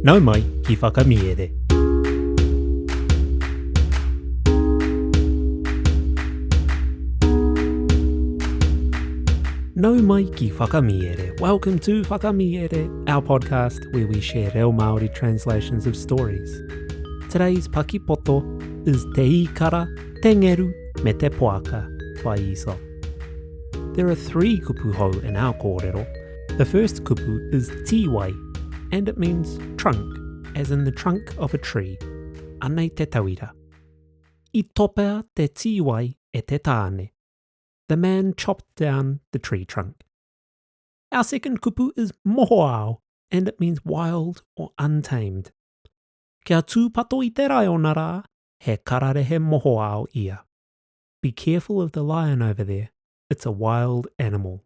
Nau mai ki Whakamiere. Nau mai ki Whakamiere. Welcome to Whakamiere, our podcast where we share reo Māori translations of stories. Today's pakipoto is Te Ikara, Te Ngeru, me Te Poaka by Aesop. There are three kupu hou in our kōrero. The first kupu is tīwai, and it means trunk, as in the trunk of a tree. Anei te tauira. I topea te tīwai e te tāne. The man chopped down the tree trunk. Our second kupu is mohoao, and it means wild or untamed. Kia tūpato i te raiona rā, he kararehe mohoao ia. Be careful of the lion over there, it's a wild animal.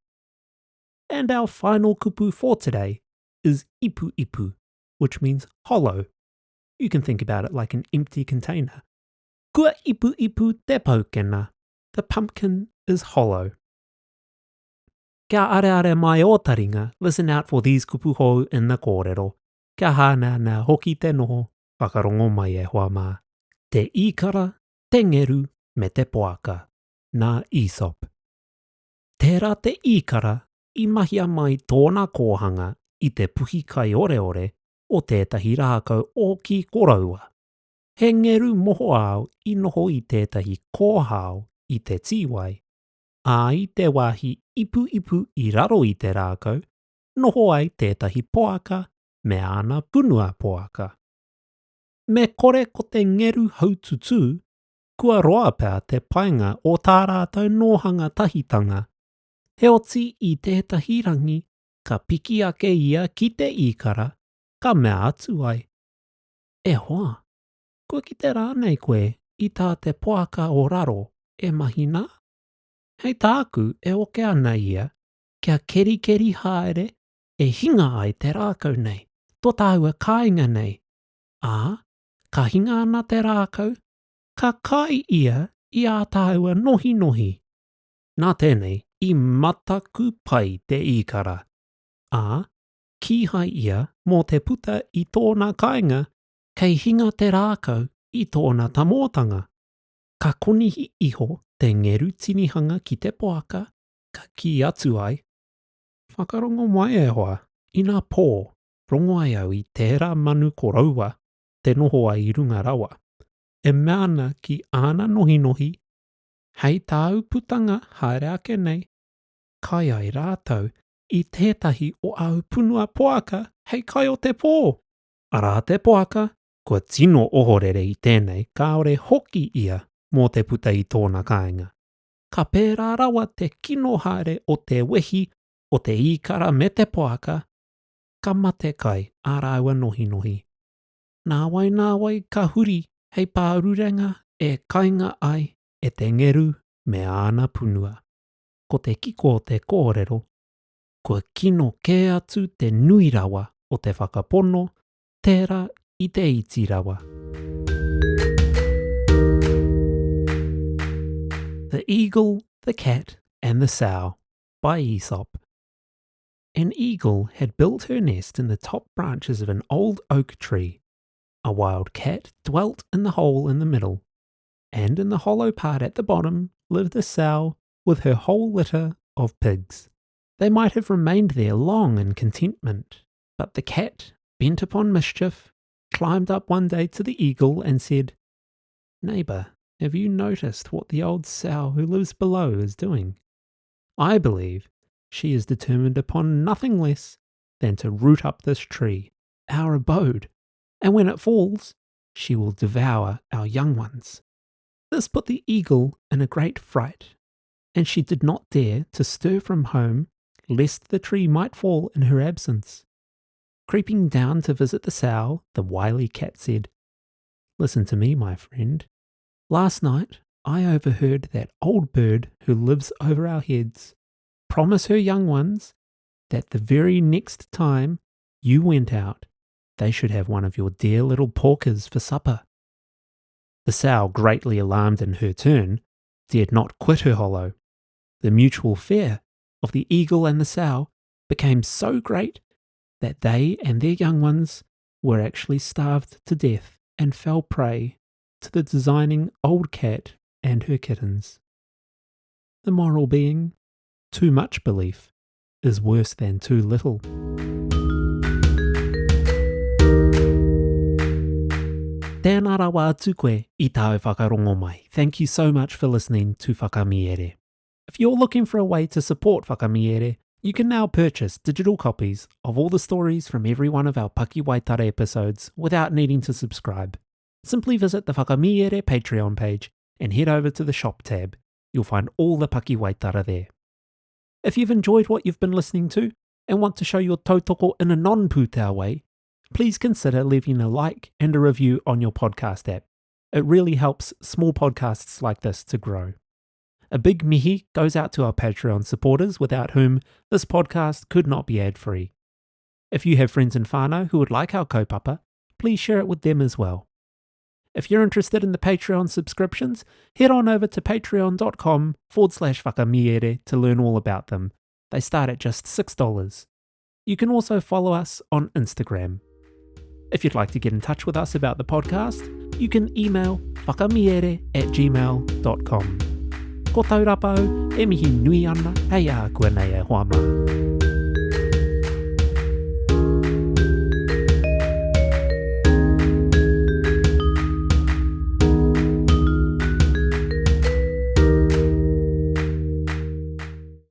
And our final kupu for today is ipu ipu, which means hollow. You can think about it like an empty container. Kua ipu ipu te paukena. The pumpkin is hollow. Kia areare mai ō taringa, listen out for these kupu hou in the kōrero. Kia hāneanea hoki te noho, whakarongo mai e hoa mā. Te īkara, te ngeru me te poaka, nā Aesop. Tērā te īkara i mahia mai tōna kōhanga i te puhi kaioreore o tētahi rākau ōki koroua. He ngeru mohoao i noho i tētahi kōhao i te tīwai, ā, i te wāhi ipuipu i raro i te rākau, noho ai tētahi poaka me āna punua poaka. Me kore ko te ngeru haututū, kua roa pea te painga o tā rātou nōhanga tahitanga. Heoti i tētahi rangi ka piki ake ia ki te īkara, ka mea atu ai, E hoa, kua kite rānei koe i tā te poaka o raro e mahi nā? Hei tāku e oke ana ia kia kerikeri haere e hinga ai te rākau nei, tō tāua kāinga nei, ā, ka hinga ana te rākau, ka kai ia i ā tāua nohinohi. Nā tēnei i mataku pai te īkara, ā, kīhai ia mō te puta i tōna kāinga kei hinga te rākau i tōna tamōtanga. Ka konihi iho te ngeru tinihanga ki te poaka, ka kī atu ai, Whakarongo mai e hoa, ina pō, rongo ai au i tērā manu koroua te noho ai i runga rawa, e mea ana ki āna nohinohi, Hei tāu putanga haere ake nei, kai ai rātou i tētahi o āu punua poaka hei kai o te pō! Arā te poaka, kua tino ohorere i tēnei kāore hoki ia mō te puta i tōna kāinga. Ka pērā rawa te kino haere o te wehi o te īkara me te poaka, ka mate kai ā rāua nohinohi. Nāwai nāwai ka huri hei pārurenga e kainga ai e te ngeru me āna punua. Ko te kiko o te kōrero, kua kino kē atu te nui rawa o te whakapono, tērā i te iti rawa. The Eagle, the Cat and the Sow by Aesop. An eagle had built her nest in the top branches of an old oak tree. A wild cat dwelt in the hole in the middle, and in the hollow part at the bottom lived a sow with her whole litter of pigs. They might have remained there long in contentment, but the cat, bent upon mischief, climbed up one day to the eagle and said, Neighbor, have you noticed what the old sow who lives below is doing? I believe she is determined upon nothing less than to root up this tree, our abode, and when it falls, she will devour our young ones. This put the eagle in a great fright, and she did not dare to stir from home lest the tree might fall in her absence. Creeping down to visit the sow, the wily cat said, Listen to me, my friend. Last night I overheard that old bird who lives over our heads promise her young ones that the very next time you went out, they should have one of your dear little porkers for supper. The sow, greatly alarmed in her turn, dared not quit her hollow. The mutual fear of the eagle and the sow became so great that they and their young ones were actually starved to death and fell prey to the designing old cat and her kittens. The moral being, too much belief is worse than too little. Tēnā rawa atu koe i tāu whakarongo mai. Thank you so much for listening to Whakamiere. If you're looking for a way to support Whakamiere, you can now purchase digital copies of all the stories from every one of our Pakiwaitara episodes without needing to subscribe. Simply visit the Whakamiere Patreon page and head over to the shop tab. You'll find all the Pakiwaitara there. If you've enjoyed what you've been listening to and want to show your tautoko in a non-pūtea way, please consider leaving a like and a review on your podcast app. It really helps small podcasts like this to grow. A big mihi goes out to our Patreon supporters, without whom this podcast could not be ad-free. If you have friends in whānau who would like our kaupapa, please share it with them as well. If you're interested in the Patreon subscriptions, head on over to patreon.com forward slash whakamiere to learn all about them. They start at just $6. You can also follow us on Instagram. If you'd like to get in touch with us about the podcast, you can email whakamiere at gmail.com. Ko Taurapa au, e mihi nui ana hei ākuanei e hoa mā.